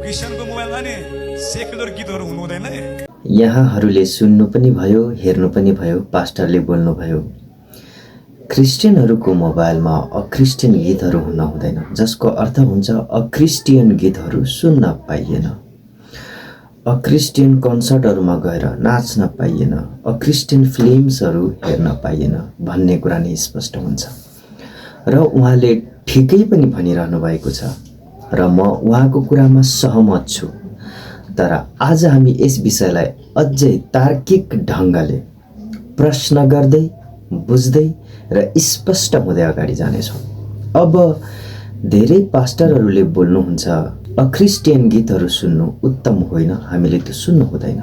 क्रिस्चियनको मोबाइलमा नि सेकुलर गीतहरू हुनु हुँदैन है। यहाँहरूले सुन्नु पनि भयो, हेर्नु पनि भयो, पास्टरले बोल्नुभयो क्रिस्चियनहरूको मोबाइलमा अक्रिस्चियन गीतहरू हुन हुँदैन, जसको अर्थ हुन्छ अक्रिस्चियन गीतहरू सुन्न पाइएन, अक्रिस्चियन कन्सर्टहरूमा गएर नाच्न पाइएन, अक्रिस्चियन फिल्म्सहरू हेर्न पाइएन भन्ने कुरा नै स्पष्ट हुन्छ। र उहाँले ठिकै पनि भनिरहनु भएको छ र म उहाँको कुरामा सहमत छु। तर आज हामी यस विषयलाई अझै तार्किक ढङ्गले प्रश्न गर्दै, बुझ्दै र स्पष्ट हुँदै अगाडि जानेछौँ। अब धेरै पास्टरहरूले बोल्नुहुन्छ अक्रिस्चियन गीतहरू सुन्नु उत्तम होइन, हामीले त्यो सुन्नु हुँदैन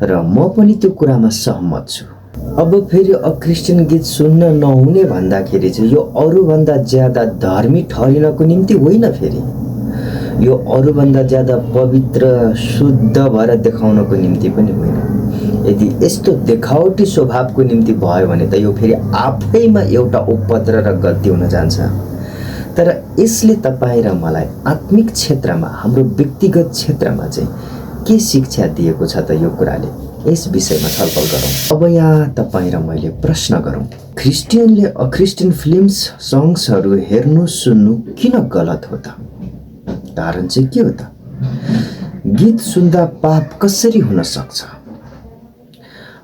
र म पनि त्यो कुरामा सहमत छु। अब फेरि अक्रिस्चियन गीत सुन्न नहुने भन्दाखेरि चाहिँ यो अरूभन्दा ज्यादा धर्मी ठहरिनको निम्ति होइन, फेरि यो अरूभन्दा ज्यादा पवित्र शुद्ध भएर देखाउनको निम्ति पनि होइन। यदि यस्तो देखावटी स्वभावको निम्ति भयो भने त यो फेरि आफैमा एउटा उपद्रव र गल्ती हुन जान्छ। तर यसले तपाईँ र मलाई आत्मिक क्षेत्रमा, हाम्रो व्यक्तिगत क्षेत्रमा चाहिँ के शिक्षा दिएको छ त यो कुराले, यस विषयमा छलफल गरौँ। अब यहाँ तपाईँ र मैले प्रश्न गरौँ, क्रिस्चियनले अक्रिस्चियन फिल्म्स, सङ्ग्सहरू हेर्नु सुन्नु किन गलत हो त? कारण चाहिँ के हो त? गीत सुन्दा पाप कसरी हुन सक्छ?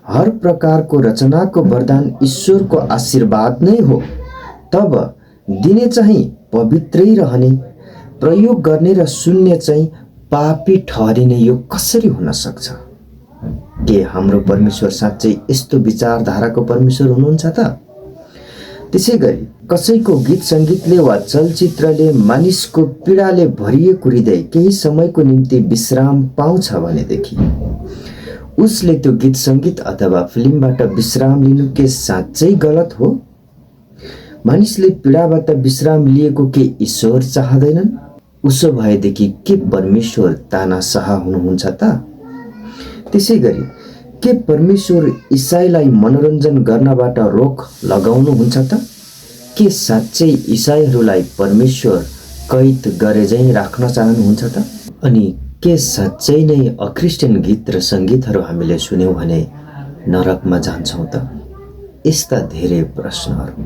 हर प्रकारको रचनाको वरदान ईश्वरको आशीर्वाद नै हो, तब दिने चाहिँ पवित्रै रहने, प्रयोग गर्ने र सुन्ने चाहिँ पापी ठहरिने यो कसरी हुन सक्छ? के हाम्रो परमेश्वर साँच्चै यस्तो विचारधाराको परमेश्वर हुनुहुन्छ त? त्यसै गरी कसैको गीत सङ्गीतले वा चलचित्रले मानिसको पीडाले भरिएको हृदय केही समयको निम्ति विश्राम पाउँछ भनेदेखि उसले त्यो गीत सङ्गीत अथवा फिल्मबाट विश्राम लिनु के साँच्चै गलत हो? मानिसले पीडाबाट विश्राम लिएको के ईश्वर चाहँदैनन्? उसो भएदेखि के परमेश्वर तानाशाह हुनुहुन्छ त? त्यसै गरी के परमेश्वर ईसाईलाई मनोरञ्जन गर्नबाट रोक लगाउनुहुन्छ त? के साँच्चै ईसाईहरूलाई परमेश्वर कैद गरे झैँ राख्न चाहनुहुन्छ त? अनि के साँच्चै नै अक्रिस्चियन गीत र सङ्गीतहरू हामीले सुन्यौँ भने नरकमा जान्छौँ त? यस्ता धेरै प्रश्नहरू।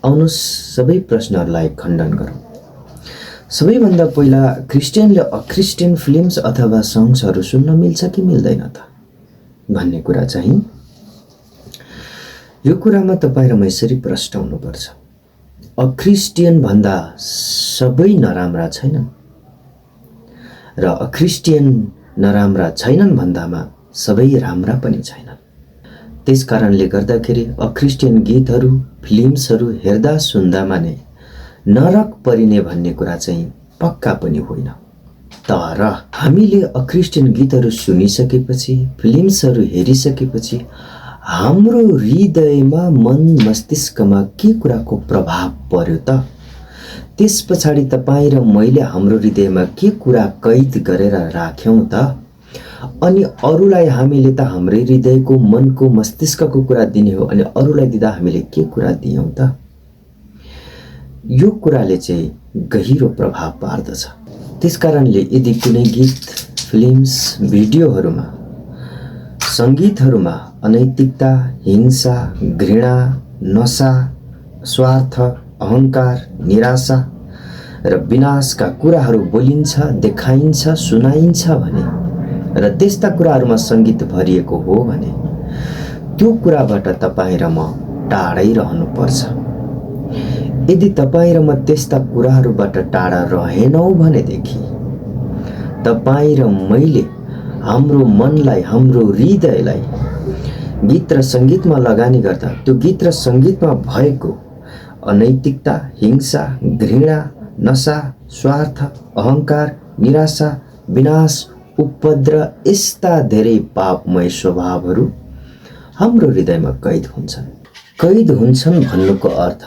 आउनुहोस् सबै प्रश्नहरूलाई खण्डन गरौँ। सबैभन्दा पहिला क्रिस्चियनले अक्रिस्चियन फिल्म्स अथवा सङ्ग्सहरू सुन्न मिल्छ कि मिल्दैन त भन्ने कुरा चाहिँ, यो कुरामा तपाईँ र म यसरी प्रश्न हुनुपर्छ। अक्रिस्चियन भन्दा सबै नराम्रा छैनन् र अक्रिस्चियन नराम्रा छैनन् भन्दामा सबै राम्रा पनि छैनन्। त्यस कारणले गर्दाखेरि अक्रिस्चियन गीतहरू, फिल्म्सहरू हेर्दा सुन्दामा नै नरक परिने भन्ने कुरा चाहिँ पक्का पनि होइन। तर हामीले अक्रिस्चियन गीतहरू सुनिसकेपछि, फिल्म्सहरू हेरिसकेपछि हाम्रो हृदयमा, मन मस्तिष्कमा के कुराको प्रभाव पर्यो त? त्यस पछाडि तपाईँ र मैले हाम्रो हृदयमा के कुरा कैद गरेर राख्यौँ त? अनि अरूलाई हामीले त हाम्रै हृदयको, मनको, मस्तिष्कको कुरा दिने हो, अनि अरूलाई दिँदा हामीले के कुरा दियौँ त? यो कुराले चाहिँ गहिरो प्रभाव पार्दछ। त्यसकारणले यदि कुनै गीत, फिल्म्स, भिडियोहरूमा, सङ्गीतहरूमा अनैतिकता, हिंसा, घृणा, नशा, स्वार्थ, अहङ्कार, निराशा र विनाशका कुराहरू बोलिन्छ, देखाइन्छ, सुनाइन्छ भने र त्यस्ता कुराहरूमा सङ्गीत भरिएको हो भने त्यो कुराबाट तपाईँ र म टाढै रहनुपर्छ। यदि तपाईँ र म त्यस्ता कुराहरूबाट टाढा रहेनौँ भनेदेखि तपाईँ र मैले हाम्रो मनलाई, हाम्रो हृदयलाई गीत र सङ्गीतमा लगानी गर्दा त्यो गीत र सङ्गीतमा भएको अनैतिकता, हिंसा, घृणा, नशा, स्वार्थ, अहङ्कार, निराशा, विनाश, उपद्रव, यस्ता धेरै पापमय स्वभावहरू हाम्रो हृदयमा कैद हुन्छन्। कैद हुन्छन् भन्नुको अर्थ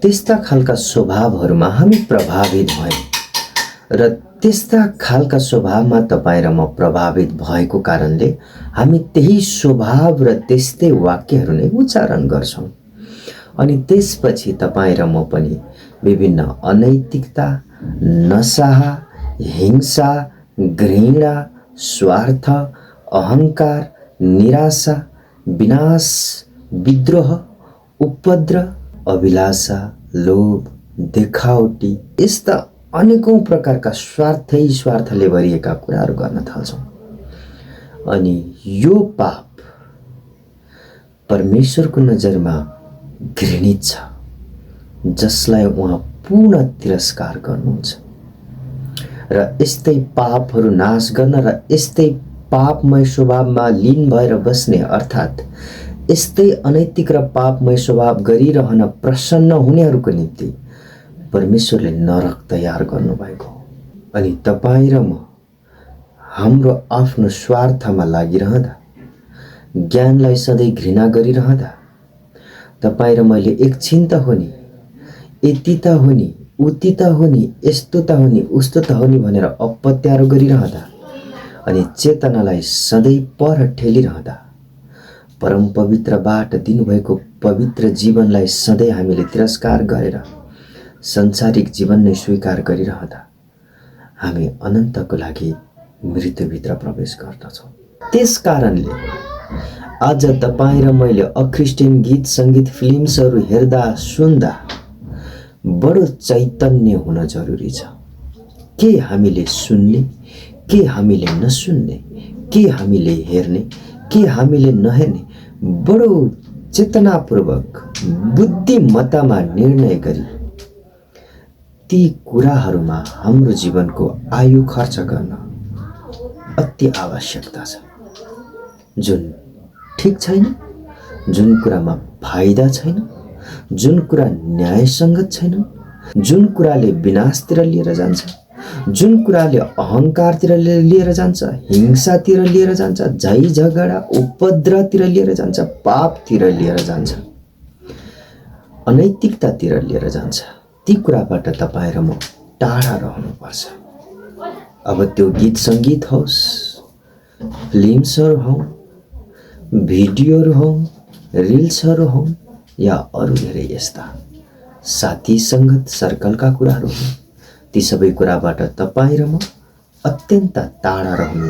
त्यस्ता खालका स्वभावहरूमा हामी प्रभावित भयौँ र त्यस्ता खालका स्वभावमा तपाईँ र म प्रभावित भएको कारणले हामी त्यही स्वभाव र त्यस्तै वाक्यहरू नै उच्चारण गर्छौँ। अनि त्यसपछि तपाईँ र म पनि विभिन्न अनैतिकता, नशा, हिंसा, घृणा, स्वार्थ, अहंकार, निराशा, विनाश, विद्रोह, उपद्रव, अभिलाषा, लोभ, देखावटी, यस्ता अनेकौं प्रकारका स्वार्थले भरिएका कुराहरू गर्न थाल्छौँ। अनि यो पाप परमेश्वरको नजरमा घृणित छ, जसलाई उहाँ पूर्ण तिरस्कार गर्नुहुन्छ। र यस्तै पापहरू नाश गर्न र यस्तै पापमय स्वभावमा लीन भएर बस्ने, अर्थात् यस्तै अनैतिक र पापमय स्वभाव गरिरहन प्रसन्न हुनेहरूको निम्ति परमेश्वरले नरक तयार गर्नुभएको हो। अनि तपाईँ र म हाम्रो आफ्नो स्वार्थमा लागिरहँदा, ज्ञानलाई सधैँ घृणा गरिरहँदा, तपाईँ र मैले एकछिन त हो नि, यति त हो नि, उति त हो नि, यस्तो त हो नि, उस्तो त हो नि भनेर अपत्यारो गरिरहँदा अनि चेतनालाई सधैँ पर ठेलिरहँदा, परम पवित्रबाट दिनुभएको पवित्र जीवनलाई सधैँ हामीले तिरस्कार गरेर संसारिक जीवन नै स्वीकार गरिरहँदा हामी अनन्तको लागि मृत्युभित्र प्रवेश गर्दछौँ। त्यस कारणले आज तपाईँ र मैले अख्रिस्टियन गीत सङ्गीत फिल्म्सहरू हेर्दा सुन्दा बडो चैतन्य हुन जरुरी छ। के हामीले सुन्ने, के हामीले नसुन्ने, के हामीले हेर्ने, के हामीले नहेर्ने, बडो चेतनापूर्वक बुद्धिमत्तामा निर्णय गरी ती कुराहरूमा हाम्रो जीवनको आयु खर्च गर्न अति आवश्यकता छ। जुन ठिक छैन, जुन कुरामा फाइदा छैन, जुन कुरा न्यायसङ्गत छैन, जुन कुराले विनाशतिर लिएर जान्छ, जुन कुराले अहङ्कारतिर लिएर जान्छ, हिंसातिर लिएर जान्छ, झै झगडा उपद्रवतिर लिएर जान्छ, पापतिर लिएर जान्छ, अनैतिकतातिर लिएर जान्छ, ती कुराबाट तपाईँ र म टाढा रहनुपर्छ। अब त्यो गीत सङ्गीत होस्, फिल्म्सहरू हौ, भिडियोहरू हौ, रिल्सहरू हौ, या अरू धेरै यस्ता साथी सङ्गत सर्कलका कुराहरू हौ, ती सबै कुराबाट तपाईँ र म अत्यन्त टाढा रहनु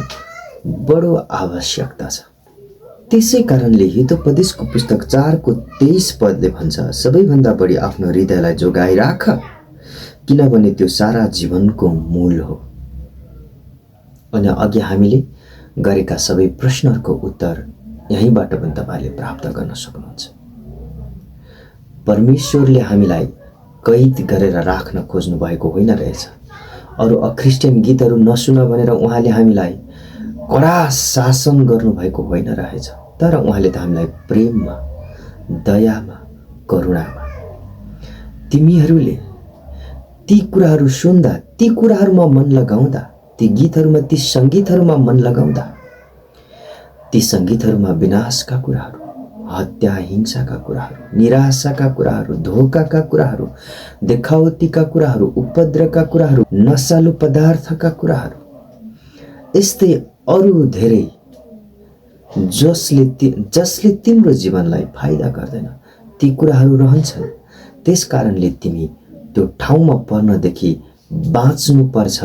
बडो आवश्यकता छ। त्यसै कारणले हितोपदेशको पुस्तक 4को 23 पदले भन्छ, सबैभन्दा बढी आफ्नो हृदयलाई जोगाइराख, किनभने त्यो सारा जीवनको मूल हो। अनि अघि हामीले गरेका सबै प्रश्नहरूको उत्तर यहीँबाट पनि तपाईँले प्राप्त गर्न सक्नुहुन्छ। परमेश्वरले हामीलाई कैद गरेर राख्न खोज्नु भएको होइन रहेछ। अरू अख्रिस्टियन गीतहरू नसुन भनेर उहाँले हामीलाई कडा शासन गर्नुभएको होइन रहेछ। तर उहाँले त हामीलाई प्रेममा, दयामा, करुणामा, तिमीहरूले ती कुराहरू सुन्दा, ती कुराहरूमा मन लगाउँदा, ती गीतहरूमा, ती सङ्गीतहरूमा मन लगाउँदा, ती सङ्गीतहरूमा विनाशका कुराहरू, हत्या हिंसाका कुराहरू, निराशाका कुराहरू, धोकाका कुराहरू, देखावटीका कुराहरू, उपद्रवका कुराहरू, नशालु पदार्थका कुराहरू, यस्तै अरू धेरै जसले तिम्रो जीवनलाई फाइदा गर्दैन, ती कुराहरू रहन्छन्। त्यस कारणले तिमी त्यो ठाउँमा पर्नदेखि बाँच्नुपर्छ।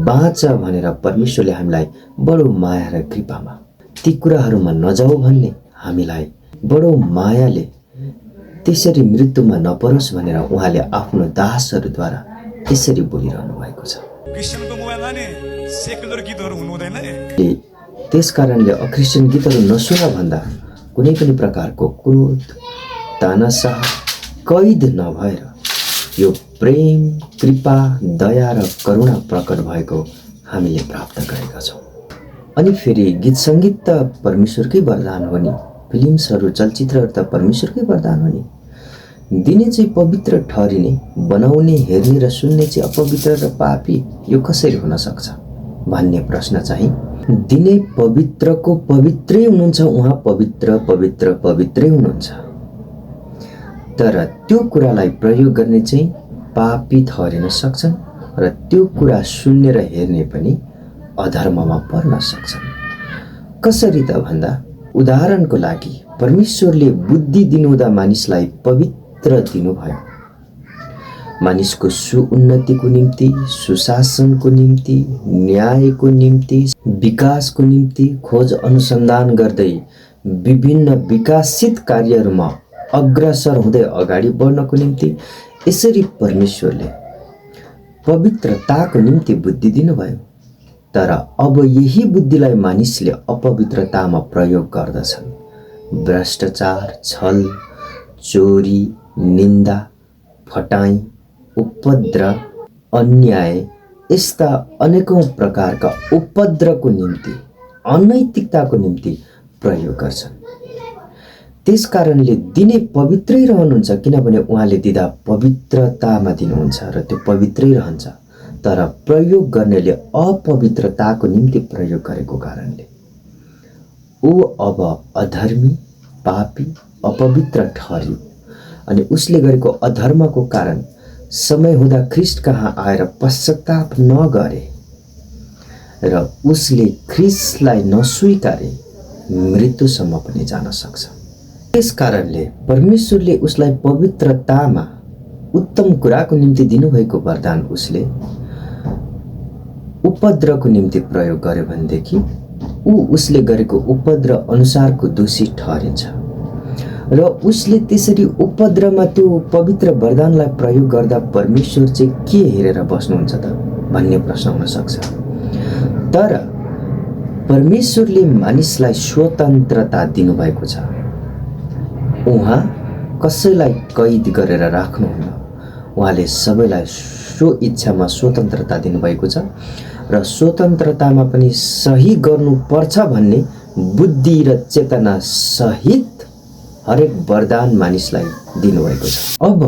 बाँच भनेर परमेश्वरले हामीलाई बडो माया र कृपामा ती कुराहरूमा नजाऊ भन्ने हामीलाई बडो मायाले त्यसरी मृत्युमा नपरोस् भनेर उहाँले आफ्नो दासहरूद्वारा यसरी बोलिरहनु भएको छ। क्रिस्चियनको मोबाइलमा नि सेकुलर गीतहरू हुनु हुँदैन है। त्यस कारणले अख्रिस्टियन गीतहरू नसुन भन्दा कुनै पनि प्रकारको क्रोध, तानाशाह, कैद नभएर यो प्रेम, कृपा, दया र करुणा प्रकट भएको हामीले प्राप्त गरेका छौँ। अनि फेरि गीत सङ्गीत त परमेश्वरकै वरदान हो नि, फिल्म्सहरू चलचित्रहरू त परमेश्वरकै वरदान हो नि। दिने चाहिँ पवित्र ठहरिने, बनाउने, हेर्ने र सुन्ने चाहिँ अपवित्र र पापी, यो कसरी हुन सक्छ भन्ने प्रश्न चाहिँ दिने पवित्रको पवित्रै हुनुहुन्छ। उहाँ पवित्र पवित्र पवित्रै हुनुहुन्छ। तर त्यो कुरालाई प्रयोग गर्ने चाहिँ पापी ठहरिन सक्छन् र त्यो कुरा सुन्ने र हेर्ने पनि अधर्ममा पर्न सक्छन्। कसरी त भन्दा, उदाहरणको लागि परमेश्वरले बुद्धि दिनुहुँदा मानिसलाई पवित्र दिनुभयो। मानिसको सुउन्नतिको निम्ति, सुशासनको निम्ति, न्यायको निम्ति, विकासको निम्ति खोज अनुसन्धान गर्दै विभिन्न विकासित कार्यहरूमा अग्रसर हुँदै अगाडि बढ्नको निम्ति यसरी परमेश्वरले पवित्रताको निम्ति बुद्धि दिनुभयो। तर अब यही बुद्धिलाई मानिसले अपवित्रतामा प्रयोग गर्दछन्। भ्रष्टाचार, छल, चोरी, निन्दा, फटाई, उपद्रव, अन्याय यस्ता अनेकौं प्रकारका उपद्रवको निम्ति, अनैतिकताको निम्ति प्रयोग गर्छन्। त्यसकारणले दिने पवित्रै रहनुहुन्छ, किनभने उहाँले दिँदा पवित्रतामा दिनुहुन्छ र त्यो पवित्रै रहन्छ। तर प्रयोग गर्नेले अपवित्रताको निम्ति प्रयोग गरेको कारणले ऊ अब अधर्मी, पापी, अपवित्र ठहर्यो। अनि उसले गरेको अधर्मको कारण समय हुँदा ख्रीष्ट कहाँ आएर पश्चाताप नगरे र उसले ख्रीष्टलाई नस्वीकारे मृत्युसम्म पनि जान सक्छ। त्यस कारणले परमेश्वरले उसलाई पवित्रतामा उत्तम कुराको निम्ति दिनुभएको वरदान उसले उपद्रवको निम्ति प्रयोग गर्यो भनेदेखि उसले गरेको उपद्रव अनुसारको दोषी ठहरिन्छ र उसले त्यसरी उपद्रवमा त्यो पवित्र वरदानलाई प्रयोग गर्दा परमेश्वर चाहिँ के हेरेर बस्नुहुन्छ त भन्ने प्रश्न हुन सक्छ। तर परमेश्वरले मानिसलाई स्वतन्त्रता दिनुभएको छ। उहाँ कसैलाई कैद गरेर राख्नुहुन्न। उहाँले सबैलाई सो इच्छामा स्वतन्त्रता दिनुभएको छ र स्वतन्त्रतामा पनि सही गर्नुपर्छ भन्ने बुद्धि र चेतना सहित हरेक वरदान मानिसलाई दिनुभएको छ। अब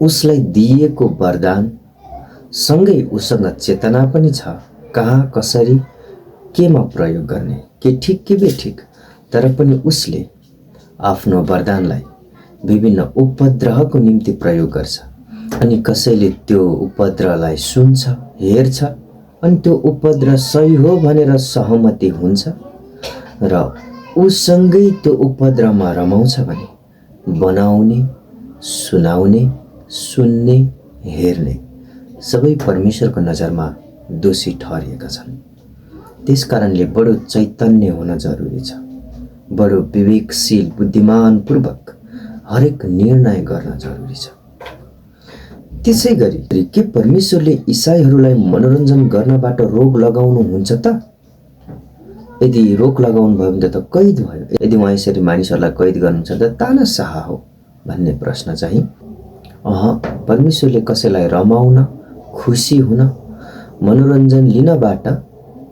उसलाई दिएको वरदान सँगै उसँग चेतना पनि छ, कहाँ कसरी केमा प्रयोग गर्ने, के ठिक के बेठिक। तर पनि उसले आफ्नो वरदानलाई विभिन्न उपद्रवको निम्ति प्रयोग गर्छ। अनि कसैले त्यो उपद्रवलाई सुन्छ, हेर्छ, अनि त्यो उपद्रव सही हो भनेर सहमति हुन्छ र उसँगै त्यो उपद्रवमा रमाउँछ भने बनाउने, सुनाउने, सुन्ने, हेर्ने सबै परमेश्वरको नजरमा दोषी ठहरिएका छन्। त्यसकारणले बडो चैतन्य हुन जरुरी छ। बडो विवेकशील, बुद्धिमानपूर्वक हरेक निर्णय गर्न जरुरी छ। त्यसै गरी के परमेश्वरले ईसाईहरूलाई मनोरञ्जन गर्नबाट रोक लगाउनु हुन्छ त? यदि रोक लगाउनु भयो भने त कैद भयो। यदि उहाँ यसरी मानिसहरूलाई कैद गर्नुहुन्छ त तानाशाह हो भन्ने प्रश्न चाहिँ परमेश्वरले कसैलाई रमाउन, खुसी हुन, मनोरञ्जन लिनबाट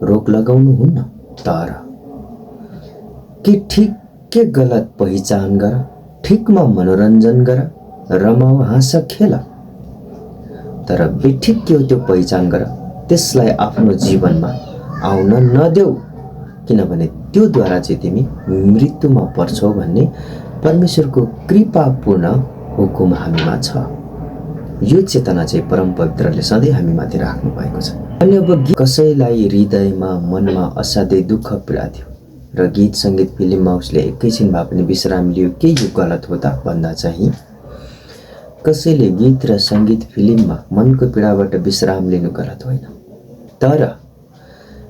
रोक लगाउनु हुन्न। तर के ठिक के गलत पहिचान गर, ठिकमा मनोरञ्जन गर, रमाऊ, हाँस, खेल। तर बेठिक के हो त्यो पहिचान गर, त्यसलाई आफ्नो जीवनमा आउन नदेऊ, किनभने त्योद्वारा चाहिँ तिमी मृत्युमा पर्छौ भन्ने परमेश्वरको कृपापूर्ण हुकुम हामीमा छ। यो चेतना चाहिँ परम पवित्रले सधैँ हामीमाथि राख्नु भएको छ। अनि अब कसैलाई हृदयमा, मनमा असाध्यै दुःख पीडा थियो र गीत सङ्गीत फिल्ममा उसले एकैछिन भए पनि विश्राम लियो, के यो गलत हो त भन्दा चाहिँ कसैले गीत र सङ्गीत फिल्ममा मनको पीडाबाट विश्राम लिनु गलत होइन। तर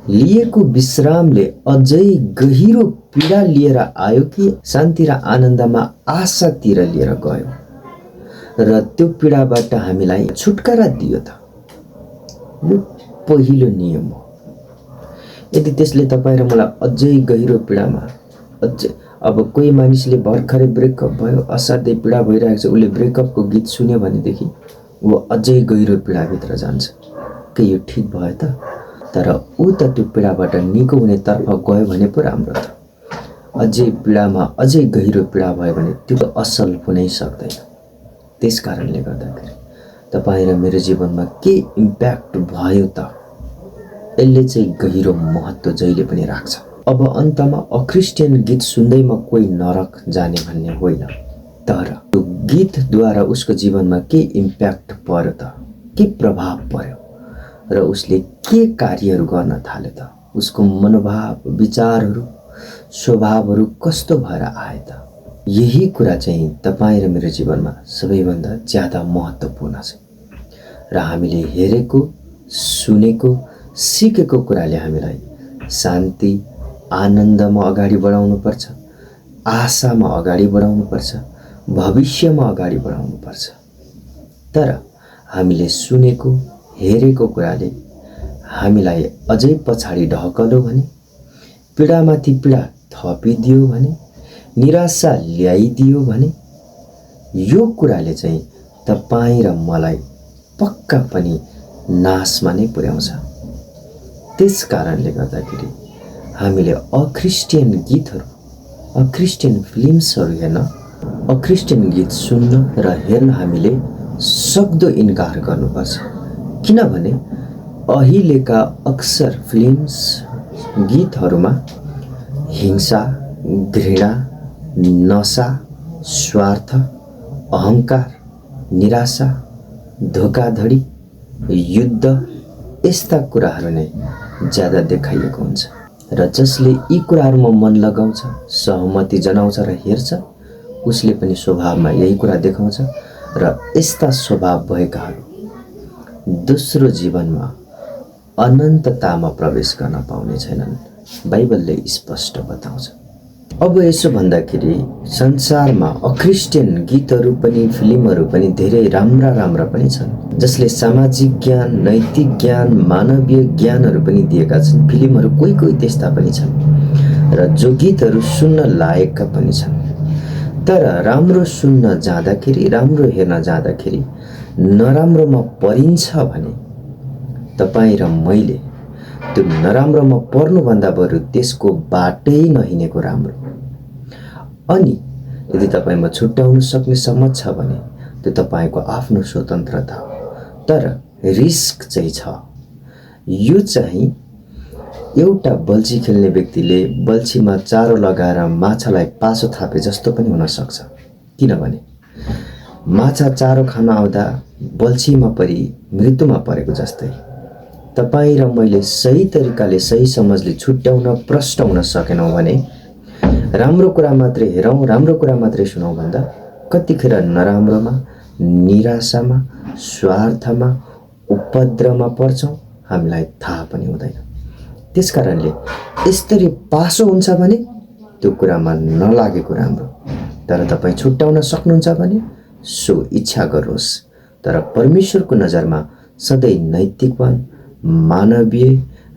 लिएको विश्रामले अझै गहिरो पीडा लिएर आयो कि शान्ति र आनन्दमा आशातिर लिएर गयो र त्यो पीडाबाट हामीलाई छुटकारा दियो त? यो पहिलो नियम हो। यदि त्यसले तपाईँ र मलाई अझै गहिरो पीडामा, अझै अब कोही मानिसले भर्खरै ब्रेकअप भयो, असाध्यै पीडा भइरहेको छ, उसले ब्रेकअपको गीत सुन्यो भनेदेखि ऊ अझै गहिरो पीडाभित्र जान्छ। के यो ठिक भयो त? तर ऊ त त्यो पीडाबाट निको हुनेतर्फ गयो भने पो राम्रो त। अझै पीडामा अझै गहिरो पीडा भयो भने त्यो त असल हुनै सक्दैन। त्यस कारणले गर्दाखेरि तपाईँ र मेरो जीवनमा के इम्प्याक्ट भयो त, यसले चाहिँ गहिरो महत्त्व जहिले पनि राख्छ। अब अन्तमा अक्रिस्चियन गीत सुन्दैमा कोही नरक जाने भन्ने होइन, तर त्यो गीतद्वारा उसको जीवनमा के इम्प्याक्ट पर्यो त, के प्रभाव पर्यो र उसले के कार्यहरू गर्न थाल्यो त, उसको मनोभाव, विचारहरू, स्वभावहरू कस्तो भएर आए त। यही कुरा चाहिँ तपाईँ र मेरो जीवनमा सबैभन्दा ज्यादा महत्त्वपूर्ण छ। र हामीले हेरेको, सुनेको, सिकेको कुराले हामीलाई शान्ति, आनन्दमा अगाडि बढाउनुपर्छ, आशामा अगाडि बढाउनुपर्छ, भविष्यमा अगाडि बढाउनुपर्छ। तर हामीले सुनेको, हेरेको कुराले हामीलाई अझै पछाडि ढकल्यो भने, पीडामाथि पीडा थपिदियो भने, निराशा ल्याइदियो भने, यो कुराले चाहिँ तपाईँ र मलाई पक्का पनि नाशमा नै पुर्याउँछ। त्यस कारणले गर्दाखेरि हामीले अख्रिस्टियन गीतहरू, अख्रिस्टियन फिल्म्सहरू हेर्न, अख्रिस्टियन गीत सुन्न र हेर्न हामीले सक्दो इन्कार गर्नुपर्छ। किनभने अहिलेका अक्सर फिल्म्स, गीतहरूमा हिंसा, घृणा, नशा, स्वार्थ, अहङ्कार, निराशा, धोकाधडी, युद्ध यस्ता कुराहरू नै ज्यादा देखाइएको हुन्छ र जसले यी कुराहरूमा मन लगाउँछ, सहमति जनाउँछ र हेर्छ, उसले पनि स्वभावमा यही कुरा देखाउँछ र यस्ता स्वभाव भएकाहरू दोस्रो जीवनमा अनन्ततामा प्रवेश गर्न पाउने छैनन्। बाइबलले स्पष्ट बताउँछ। अब यसो भन्दाखेरि संसारमा अख्रिस्टियन गीतहरू पनि, फिल्महरू पनि धेरै राम्रा राम्रा पनि छन्, जसले सामाजिक ज्ञान, नैतिक ज्ञान, मानवीय ज्ञानहरू पनि दिएका छन्। फिल्महरू कोही कोही त्यस्ता पनि छन् र जो गीतहरू सुन्न लायकका पनि छन्। तर राम्रो सुन्न जाँदाखेरि, राम्रो हेर्न जाँदाखेरि नराम्रोमा परिन्छ भने तपाईँ र मैले त्यो नराम्रोमा पर्नुभन्दा बरु त्यसको बाटै नहिँडेको राम्रो। अनि यदि तपाईँमा छुट्याउन सक्ने समझ छ भने त्यो तपाईँको आफ्नो स्वतन्त्रता हो। तर रिस्क चाहिँ छ। यो चाहिँ एउटा बल्छी खेल्ने व्यक्तिले बल्छीमा चारो लगाएर माछालाई पासो थापे जस्तो पनि हुन सक्छ। किनभने माछा चारो खान आउँदा बल्छीमा परि मृत्युमा परेको जस्तै तपाईँ र मैले सही तरिकाले, सही समझले छुट्याउन, प्रष्ट हुन सकेनौँ भने राम्रो कुरा मात्रै हेरौँ, राम्रो कुरा मात्रै सुनौँ भन्दा कतिखेर नराम्रोमा, निराशामा, स्वार्थमा, उपद्रवमा पर्छौँ, हामीलाई थाहा पनि हुँदैन। त्यसकारणले यसरी पासो हुन्छ भने त्यो कुरामा नलागेको राम्रो। तर तपाईँ छुट्याउन सक्नुहुन्छ भने सो इच्छा गर्नुहोस्। तर परमेश्वरको नजरमा सधैँ नैतिकवान, मानवीय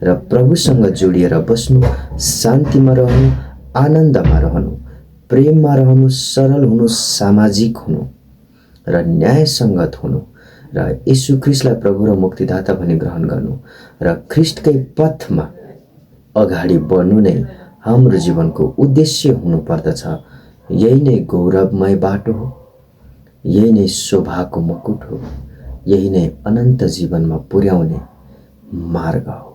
र प्रभुसँग जोडिएर बस्नु, शान्तिमा रहनु, आनन्दमा रहनु, प्रेममा रहनु, सरल हुनु, सामाजिक हुनु र न्यायसङ्गत हुनु र यीशु ख्रीष्टलाई प्रभु र मुक्तिदाता भनी ग्रहण गर्नु र ख्रीष्टकै पथमा अगाडि बढ्नु नै हाम्रो जीवनको उद्देश्य हुनुपर्दछ। यही नै गौरवमय बाटो हो, यही नै शोभाको मुकुट हो, यही नै अनन्त जीवनमा पुर्याउने मार्ग हो।